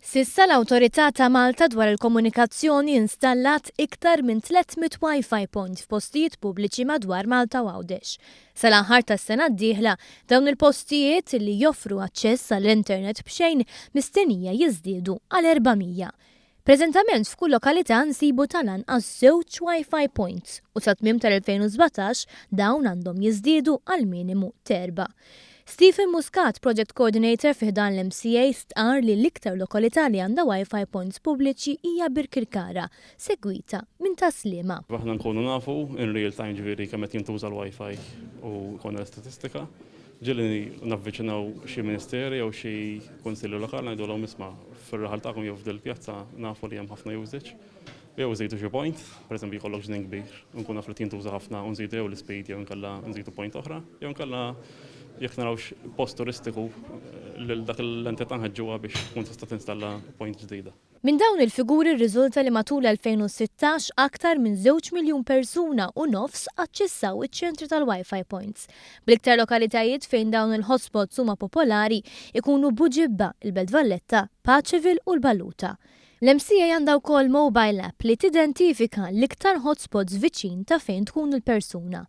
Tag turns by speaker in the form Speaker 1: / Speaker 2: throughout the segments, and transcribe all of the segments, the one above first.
Speaker 1: S'issa l-Awtorità ta' Malta dwar il-Komunikazzjoni installat iktar minn 300 Wi-Fi point f'postijiet pubbliċi madwar Malta u Għawdex. Sal-aħħar tas-sena d-dieħla, dawn il-postijiet li joffru aċċess għall-internet b'xejn mistennija jiżdiedu għal 400. Preżentament f'kull lokalità nsibu tal-anqas żewġ Wi-Fi points u sat-tmiem tal-2017 dawn għandhom jiżdiedu għal minimu t'erba'. Stephen Muscat, Project Coordinator fi ħdan l-MCA stqarr li l-iktar lokalità li għandha Wi-Fi points pubbliċi hija Birkirkara, segwita minn Tas-Sliema.
Speaker 2: Aħna nkunu nafu in real time ġifieri kemm qed jintuża l-Wi-Fi u jkollna l-istatistika. Ġieli navviċinaw xi ministeri jew xi kunsilli lokali ngħidulhom isma' fir-raħal tagħkom jew f'dil-pjazza nafu li hemm ħafna usage. Jew żidu xi point, pereżempju jkollok ġnien kbir u nkun naf li qed jintuża ħafna u nżidu jew l-ispeed jew inkella nżidu point oħra, jew inkella jekk naraw post turistiku lil dak l-entità nħeġġuha biex tkun tista' tinstalla point ġdida.
Speaker 1: Minn dawn il-figuri rriżulta li matul 2016 aktar minn żewġ miljun persuna u nofs aċċessaw iċ-ċentri tal-Wi-Fi points. Bl-iktar lokalitajiet fejn dawn il-hotspots huma popolari ikunu Buġibba, il-Belt Valletta, Paceville u l-Balluta. L-MCA għandha wkoll mobile app li tidentifika l-iktar hotspots viċin ta' fejn tkun il-persuna.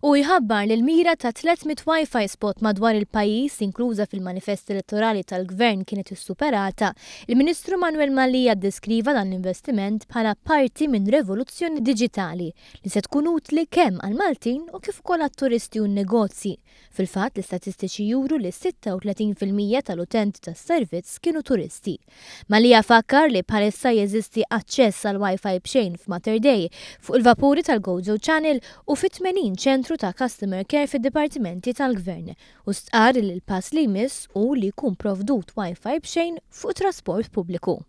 Speaker 1: Hu jħabbar li l-mira ta' 300 Wi-Fi spot madwar il-pajjiż inkluża fil-manifest elettorali tal-Gvern kienet issuperata, il-Ministru Manuel Mallia ddeskriva dan l-investiment bħala parti minn revoluzzjoni diġitali li se tkun utli kemm għall-Maltin u kif ukoll għat-turisti u n-negozji. Fil-fatt, l-istatistiċi juru li 36% tal-utenti tas-servizz kienu turisti. Mallia fakkar li bħalissa jeżisti aċċess għal Wi-Fi b'xejn f'Mater Dei, fuq il-vapuri tal-Gozo Channel u fi 80 ċentru ta' customer care fid-dipartimenti tal-Gvern u stqarr li l-pass li jmiss hu li jkun provdut Wi-Fi b'xejn fuq it-trasport pubbliku.